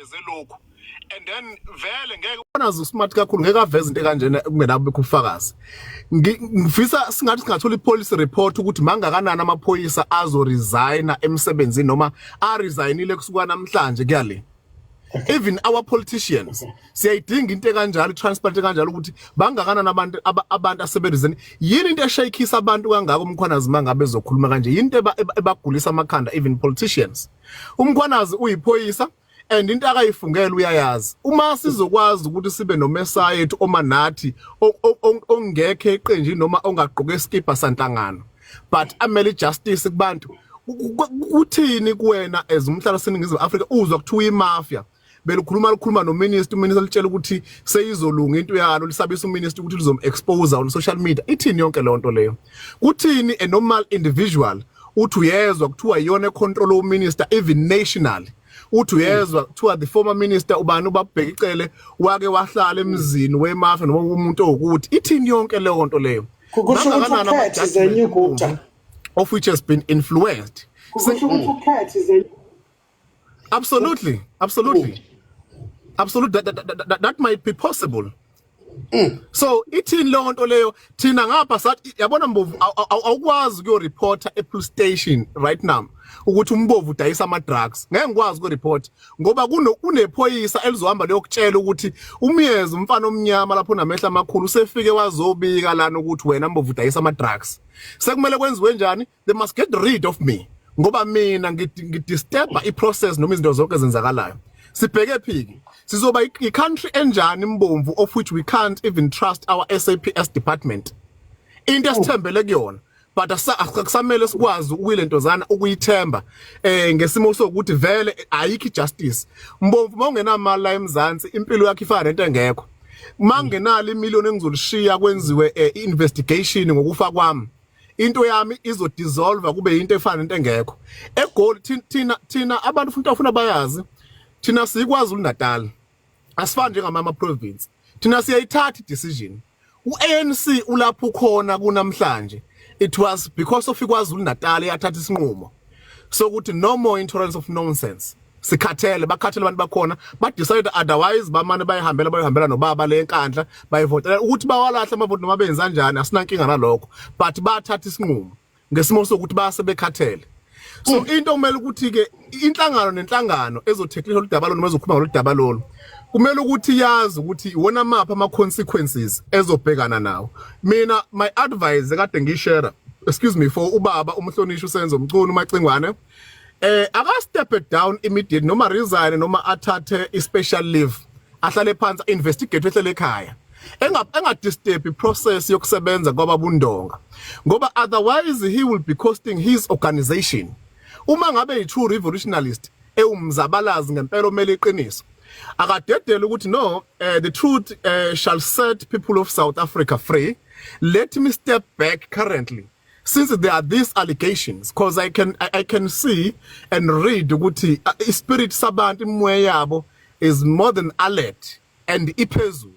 Aveze lokhu and then vele ngeke unazo smart kakhulu, ngeke aveze into kanjena kungenabo bekho ubufakazi. Ngifisa singathi singathola ipolice report ukuthi mangakanani amaphoyisa azo resigna emsebenzini noma a resignile kusuka namhlanje kuyale. Even our politicians, siyayidinga into ekanjalo, transparent kanjalo, ukuthi bangakanani abantu abantu aseberesign. Yini into eshayikisa abantu kangaka uMkhwanazi mangabe ezokhuluma kanje? Yini into ebagulisa amakhanda, even politicians? UMkhwanazi uyiphoyisa and into akayifungela uyayazi. Uma sizokwazi ukuthi sibe nomesaya yethu omanathi ongekho eqenjini noma ongagqoke iskipa sanhlangano, but amele justice kubantu, kuthini kuwena as umhlala seNingizimu Afrika uzwa kuthiwa imafia belikhuluma, likhuluma nominister, uminister litshela ukuthi seyizolunga into yalo, lisabisa uminister ukuthi lizom expose on social media? Ithini yonke leyo nto leyo? Kuthini a normal individual uthi uyezwa kuthiwa iyona econtrol uminister, even nationally? Uthi uyezwa kuthiwa the former minister ubani, uBabheki Cele, wake wahlala emzini wemafia noma umuntu owukuthi. Ithini yonke leyo nto leyo? Kusho ukuthi Mangakanani uCat is a new Gupta. of which has been influenced. Kusho ukuthi uCat is a Absolutely, absolutely, absolutely. That might be possible. So ithini leyo nto leyo? Thina ngapha sathi, yabona Mbovu, awukwazi ukuyoreporta e-police station right now ukuthi uMbovu udayisa ama-drugs. Ngeke ngikwazi ukureport ngoba kunephoyisa elizohamba liyokutshela ukuthi umyezi umfana omnyama lapho namehla amakhulu usefike wazobika lana ukuthi wena Mbovu udayisa ama-drugs. Sekumele kwenziwe njani? They must get rid of me ngoba mina ngidisturba i-process noma izinto zonke ezenzakalayo. Sibheke phiki? Sizoba i-country enjani, Mbomvu, of which we can't even trust our SAPS department, into esithembele kuyona, but akusamele sikwazi ukuyilentozana ukuyithemba ngesimo sokuthi vele ayikho justice, Mbomvu? Mawungenamali la eMzansi, impilo yakho ifana nento engekho. Mangenalo imillion engizolishiya kwenziwe investigation ngokufa kwami, into yami izodissolve kube into efana nento engekho. EGoli thina abantu futhi afuna bayazi, thina sikwazi uNatal, asifani njengamama province, thina siyayithatha decision. uANC ulapho khona kunamhlanje, it was because of iKwaZulu Natal yathatha isinqumo sokuthi no more intolerance of nonsense, sikhathele. Bakhathele abantu bakhona, ba decide. Otherwise bamane bayihambela, bayohambela nobaba le Nkandla, bayivotela ukuthi bawalahle amavoti noma benza kanjani, asinankinga nalokho, but bathatha isinqumo ngesimo sokuthi base bekhathele. So into kumele ukuthi ke inhlangano nenhlangano ezotheklisha oludaba lolu noma ezokhuluma ngoludaba lolu kumele ukuthi yazi ukuthi iwona maphi ama consequences ezobhekana nawo. Mina my advice kade ngishare, excuse me, for ubaba umhlonishwa uSenzo Mchunu uMacingwane, aka step it down immediately noma resign noma athathe i special leave, ahlale phansi, investigate, ehlele ekhaya, enga disturb process yokusebenza kwababundonga, ngoba otherwise he will be costing his organization. Uma ngabe yi true revolutionalist, ewumzabalazi ngempela omele iqiniso, akadedele ukuthi no, the truth shall set people of South Africa free. Let me step back currently since there are these allegations, because I can see and read ukuthi ispirit sabantu, imoya yabo is more than alert and iphezulu.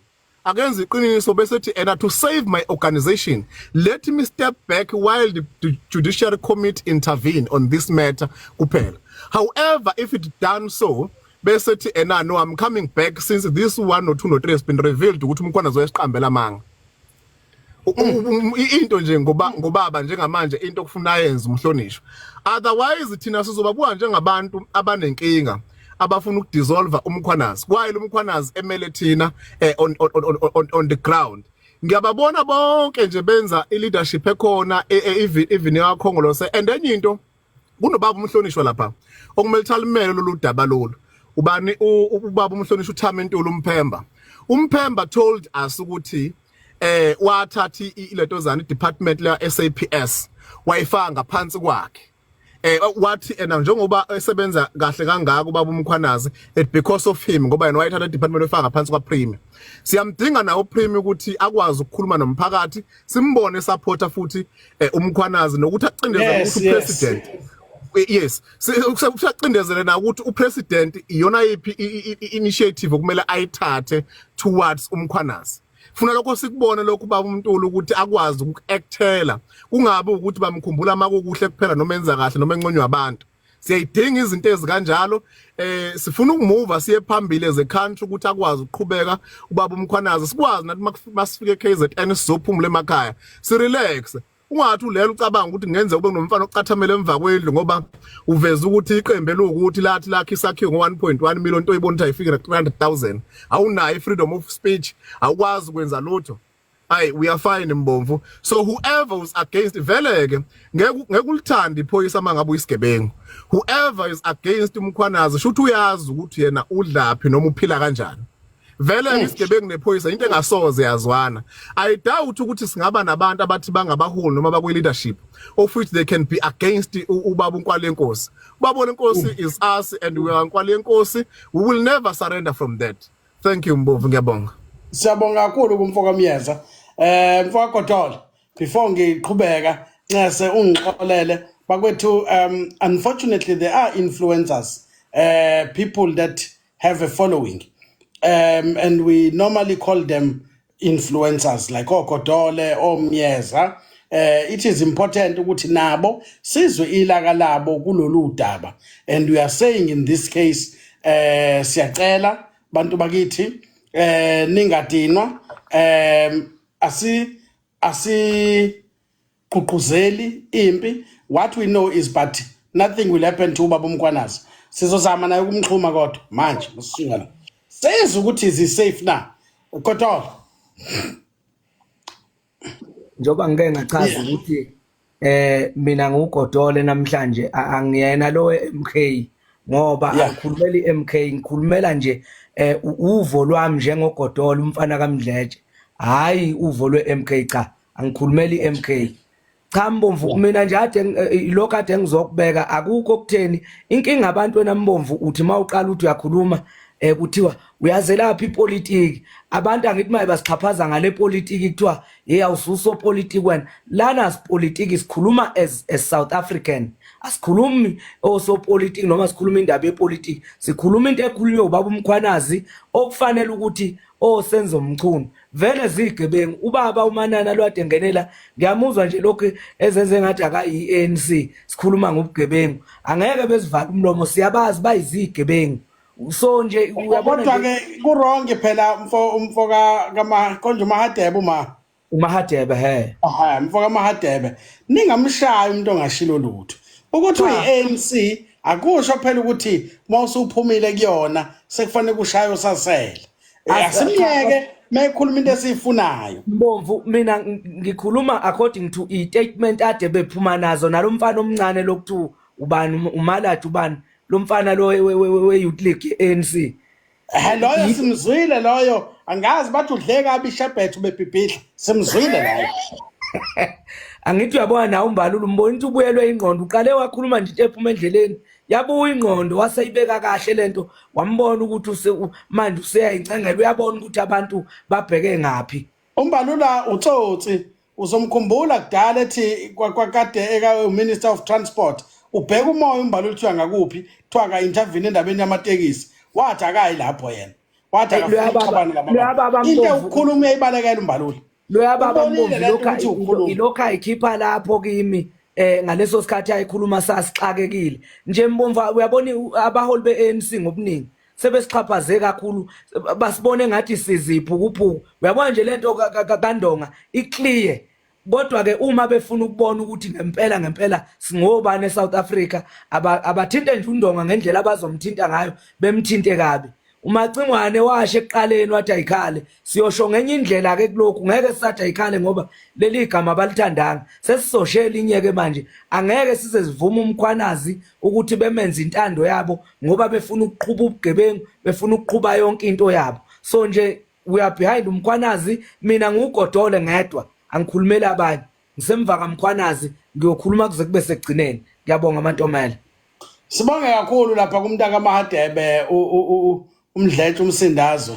Akenza iqiniso bese thi and to save my organization, let me step back while the judiciary committee intervene on this matter kuphela. However, if it done so, bese thi ena no, I'm coming back since this one or two no three has been revealed ukuthi uMkhwanazi wesiqambela amanga. Into nje ngoba ngobaba njengamanje into okufuna ayenze umhlonishwa, otherwise thina sizobabuka njengabantu abanenkinga abafuna ukudissolve uMkhwanazi while uMkhwanazi emele thina on the ground. Ngiyababona bonke nje benza i-leadership ekhona, even yakhongolose. And enye into, kunobaba umhlonishwa lapha okumele thalimele lolu daba lolu. Ubani? Ubaba umhlonishwa uThami Ntuli. UMphemba, uMphemba told us ukuthi wathatha ilentozana department la SAPS wayifaka ngaphansi kwakhe. Wathi ena njengoba esebenza kahle kangaka ubaba uMkhwanazi, it because of him, ngoba yena wayethatha department wayifaka ngaphansi kwa Premier. Siyamdinga nawo Premier ukuthi akwazi ukukhuluma nomphakathi, simbone supporter futhi uMkhwanazi nokuthi acindezele ukuthi upresident, yes, usacindezele na ukuthi upresident iyona yiphi initiative okumele ayithathe towards uMkhwanazi. Funa lokho sikubone lokhu baba uMntulu ukuthi akwazi ukuactela, kungabi ukuthi bamkhumbula makukuhle kuphela noma enza kahle noma enconywa abantu. Siyayidinga izinto ezikanjalo. Sifuna ukumuva siye phambili as a country ukuthi akwazi ukuqhubeka ubaba uMkhwanazi, sikwazi nathi masifike KZN sizophumula emakhaya, si relax. Ungathi ulela ucabanga ukuthi kungenzeka ube nomfana ocathamela emva kwendlu ngoba uveza ukuthi iqembu elukuthi lathi lakhe isakhiwo ngo-1.1 million, into oyibona ukuthi ayifike na-300,000. Awunayo i-freedom of speech, awukwazi ukwenza lutho. Ayi, we are fine, Mbomvu. So whoever was against, vele ke ngeke ulithande iphoyisa mangabe uyisigebengu. Whoever is against uMkhwanazi, shuthi uyazi ukuthi yena udlaphi noma uphila kanjani. Vele isigebengu nephoyisa into engasoze yazwana. I doubt ukuthi singaba nabantu abathi bangabaholi noma bakwi leadership of which they can be against ubaba uNkwali Yenkosi. Ubaba Nkosi is us and we are Nkwali Yenkosi. We will never surrender from that. Thank you, Mbovu, ngiyabonga. Siyabonga kakhulu kumfoka Myeza. Mfoka Godole, before ngiqhubeka, ncese ungixolele bakwethu. Unfortunately there are influencers, people that have a following, and we normally call them influencers like oGodole, oMyeza. It is important ukuthi nabo sizwe ilaka labo kulolu daba, and we are saying in this case, siyacela bantu bakithi, ningadinwa. Asi gqugquzeli impi. What we know is, but nothing will happen to ubaba uMkhwanazi. Sizozama naye ukumxhuma, kodwa manje masisuka la sezwe ukuthi is he safe na, Godole? Njengoba ngike ngachaza ukuthi mina nguGodole namhlanje, angiyena lo MK ngoba angikhulumeli MK, ngikhulumela nje uvo lwami njengoGodole, umfana kaMdletshe, hayi uvo lwe-MK. Cha, angikhulumeli MK, cha, Mbomvu. Mina nje ade lokho ade ngizokubeka, akukho kutheni inkinga abantu. Wena Mbomvu, uthi mawuqala uthi uyakhuluma, kuthiwa uyazelapha ipolitiki. Abantu angithi maye basixhaphaza ngale politiki, kuthiwa hey, awususo politiki wena. Lana sipolitiki, sikhuluma as South African, asikhulumi osopolitiki noma sikhuluma indaba yepolitiki. Sikhuluma into ekhulunywe ubaba uMkhwanazi, okufanele ukuthi oSenzo Mchunu vele zigebengu. Ubaba uManana lwade ngenela, ngiyamuzwa nje lokhu ezenze ngathi akayi-ANC. Sikhuluma ngobugebengu, angeke bezivala umlomo, siyabazi bayizigebengu. So nje uyabona Kodwa nje ke ku-wrong phela, mfo ka kama konje uMahadebe uma uMahadebe, he. Aha, mfo kaMahadebe, ningamshayi umuntu ongashilo lutho. Ukuthi Cha. uyi-ANC akusho phela ukuthi uma usuphumile kuyona sekufanele kushaye usasele. Asimyeke mayekhuluma into esiyifunayo. Mbomvu, mina ngikhuluma according to i-statement ade bephuma nazo nalomfana omncane lokuthiwa ubani, uMaladi, ubani lo mfana lo we-Youth League ye-ANC. Loyo simzwile loyo, angazi bathi udle kabi ishabethe, ubebhibhidla. Simzwile loyo. Angithi uyabona nawe uMbalula, umbona ukuthi ubuyelwe ingqondo. Uqale wakhuluma nje into ephuma endleleni, yabuya ingqondo, waseyibeka kahle lento, wambona ukuthi manje useyayincengela, uyabona ukuthi abantu babheke ngaphi. Umbalula utsotsi, uzomkhumbula kudala ethi kwakade eka Minister of Transport, ubheka umoya uMbalula, kuthiwa ngakuphi, kuthiwa ka-intervene endabeni yamatekisi, wathi akayi lapho yena, wathi Eyi, akafuni loya baba ukuxabana loya labantu. Baba Into Mbovu. ewukukhuluma uyayibalekela uMbalula. Loya baba Ubonile Mbovu lento lokhu ukuthi ukhuluma. Ilokhu ayikhipha lapho kimi ngaleso sikhathi ayikhuluma, sasixakekile nje, Mbomvu. Uyabona abaholi be-ANC ngobuningi sebesixhaphaze kakhulu, basibone ngathi siziphukuphuku. Uyabona nje lento kaNdonga i-clear, kodwa ke uma befuna ukubona ukuthi ngempela ngempela singobani eSouth Africa, abathinte nje uNdonga ngendlela abazomthinta ngayo, bemthinte kabi. UMacingwane washo ekuqaleni wathi ayikhale, siyosho ngenye indlela ke kulokhu. Ngeke sisathi ayikhale ngoba leli gama abalithandanga, sesisoshela elinye ke manje. Angeke size sivume uMkhwanazi ukuthi bemenze intando yabo ngoba befuna ukuqhuba ubugebengu, befuna ukuqhuba yonke into yabo. So nje we are behind uMkhwanazi. Mina nguGodole ngedwa, angikhulumeli abanye, ngisemva kaMkhwanazi, ngiyokhuluma kuze kube sekugcineni. Ngiyabonga, amantomela. Sibonge kakhulu lapha kumntaka Mahadebe, uMdletshe umsindazwe.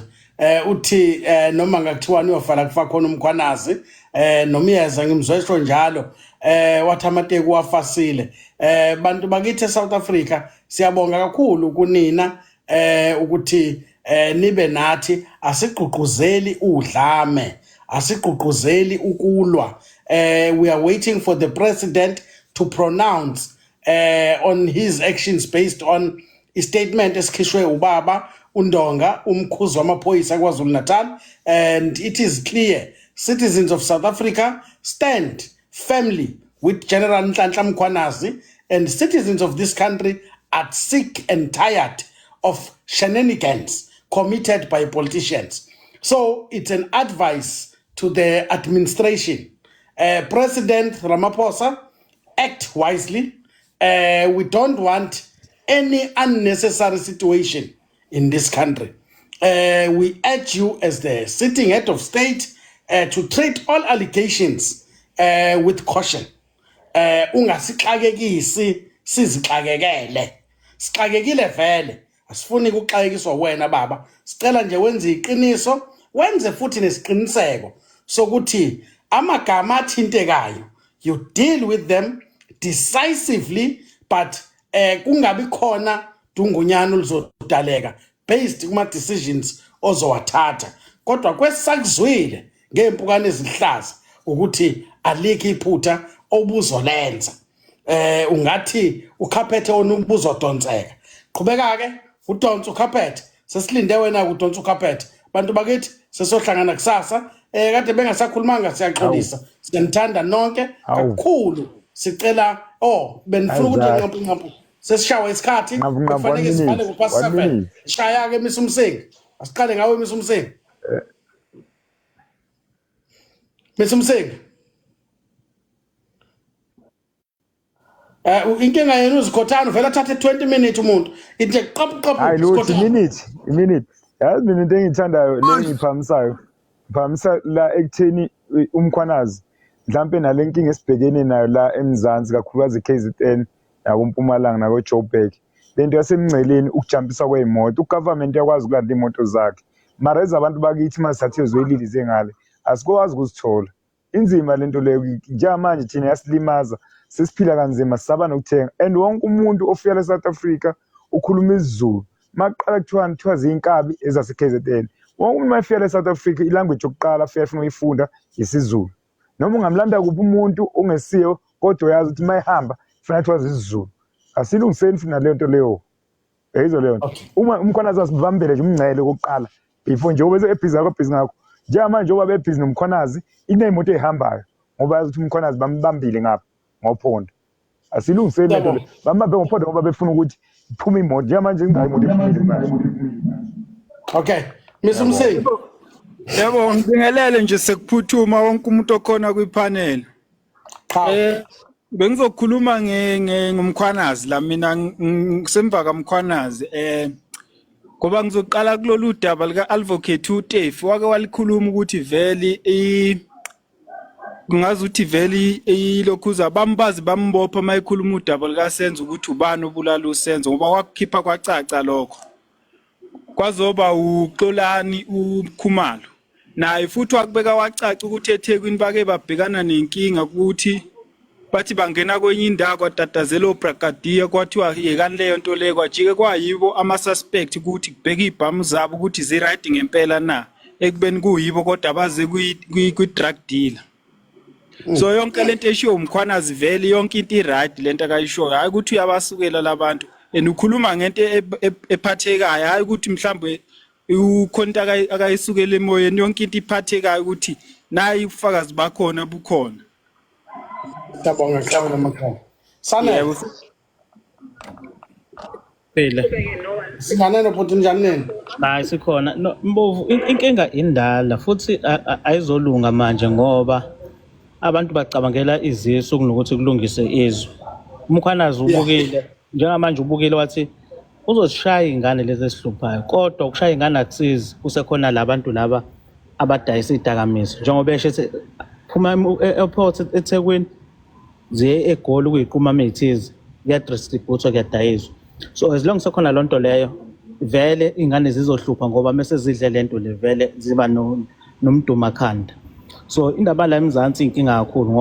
Uthi noma ngakuthiwa uyofala kufa khona uMkhwanazi, nomyeza ngimzwesho njalo, wathi amateki wafasile. Bantu bakithi eSouth Africa, siyabonga kakhulu kunina ukuthi nibe nathi. Asigqugquzeli udlame, asigqugquzeli ukulwa. We are waiting for the president to pronounce. on his actions based on istatement esikhishwe ubaba uNdonga, umkhuzi wamaphoyisa KwaZulu Natal, and it is clear citizens of South Africa stand firmly with General Nhlanhla Mkhwanazi, and citizens of this country are sick and tired of shenanigans committed by politicians. So it's an advice to the administration. President Ramaphosa, act wisely. We don't want any unnecessary situation in this country. We urge you as the sitting head of state to treat all allegations with caution. Ungasixakekisi sizixakekele. Sixakekile vele. Asifuni ukuxakekiswa wena baba. Sicela nje wenze iqiniso, wenze futhi nesiqiniseko sokuthi amagama athintekayo you deal with them decisively, but kungabi khona dungunyana oluzodaleka based kuma decisions ozowathatha. Kodwa kwesakuzwile ngempukane ezihlaza ukuthi alikho iphutha obuzolenza, ungathi ukhaphethe wona ubuzodonseka. Qhubeka ke udonsa ukhaphethe, sesilinde wena udonsa ukhaphethe. Bantu bakithi, sesohlangana kusasa. Kade bengasakhulumanga, siyaxolisa, siyanithanda nonke kakhulu. Sicela, oh, benifuna ukuthi Hayi, nqampu nqampu, sesishawa isikhathi. Nqampu, nqampu, kufanele one sivale minute, ngo-past one 7. minute. Shaya ke Misa Umsinga, asiqale ngawe Misa Umsinga. Misa Umsinga, inkinga yenu uzikhothana vele athathe 20 minutes umuntu ithi qaphu qaphu. Hayi lutho. Sikhothana. Iminute, iminute. Yazi mina into engiyithandayo le engiyiphamisayo, ngiphamisa la ekutheni uMkhwanazi mhlampe nale nkinga esibhekene nayo la eMzansi, kakhulukazi i-KZN nakoMpumalanga nako-Joburg, le nto yasemngceleni, ukujampiswa kwey'moto. Ugovernment uyakwazi ukulanda iy'moto zakhe, mara ezabantu bakithi uma zithathiwe zoyilili zengale asikwazi ukuzithola. Inzima lento leyo. Njengamanje thina yasilimaza, sesiphila kanzima, sisaba nokuthenga, and wonke umuntu ofika la e-South Africa ukhuluma isiZulu. Maqala kuthiwani? Kuthiwa ziyinkabi ezase-KZN. Wonke umuntu uma efika la e-South Africa, ilanguage yokuqala afika efuna ukuyifunda isiZulu. Noma ungamlanda kuphi umuntu ongesiyo, kodwa uyazi ukuthi uma ehamba kufanele kuthiwa isiZulu. Asilungiseni futhi naleyo nto leyo, yayizwa leyo nto. Uma uMkhwanazi asibambele nje umngcele kokuqala before nje bese ebhizi ngakho, ebhizi ngakho njengamanje, njengoba bebhizi noMkhwanazi, iney'moto ey'hambayo ngoba yazi ukuthi uMkhwanazi bambambile ngapha ngophondo. Asilungiseni lento le, bambambe ngophondo ngoba befuna ukuthi iphume imoto. Njengamanje ingayi imoto ephumile manje. Okay, Misa Umsinga. Yebo, ngibingelele nje sekuphuthuma wonke umuntu okhona kwipanel. Cha. Bengizokhuluma ngoMkhwanazi la, mina ngisemva kaMkhwanazi, ngoba ngizoqala kulolu daba lika advocate uTefi wake walikhuluma ukuthi vele i kungazuthi vele ilokhuza bambazi bambopha mayikhuluma udaba likaSenzo ukuthi ubani obulala uSenzo, ngoba wakukhipha kwacaca lokho. Kwazoba uXolani uKhumalo naye futhi wakubeka wacaca ukuthi eThekwini bake babhekana nenkinga ukuthi bathi bangena kwenye indawo kwatatazela obrigadier, kwathiwa yekani leyo nto leyo, kwajike kwayibo ama-suspect ukuthi kubheke iy'bhamu zabo ukuthi zi-right ngempela na, ekubeni kuyibo kodwa baze kwi-drug dealer. So yonke lento eshiwo uMkhwanazi vele yonke into i-right lento akayishoyo, hayi ukuthi uyabasukela labantu, and ukhuluma ngento ephathekayo, hayi ukuthi mhlawumbe ukhona into akayisukela emoyeni. Yonke into iphathekayo ukuthi nayi ubufakazi bakhona bukhona. Siyabonga, Xawu lamakhaya. Sanele. Yebo. Phila. Singaneno bhuti, njani nini? Hayi, sikhona. No, Mbovu, inkinga indala futhi ayizolunga manje ngoba abantu bacabangela izisu kunokuthi kulungise izwe. UMkhwanazi ubukile njengamanje, ubukile wathi uzosishaya iy'ngane lezi esihluphayo, kodwa ukushaya iy'ngane akusizi kusekhona labantu laba abadayisa iy'dakamizwa, njengoba esho ethi phuma e-airport eThekwini ziye eGoli kuyiqhumama ey'thize, kuyadistribute, kuyadayiswa. So as long sekhona loo nto leyo, vele iy'ngane zizohlupha ngoba mese zidle le nto le vele ziba nomdumakhanda. So indaba la eMzansi inkinga kakhulu ngoba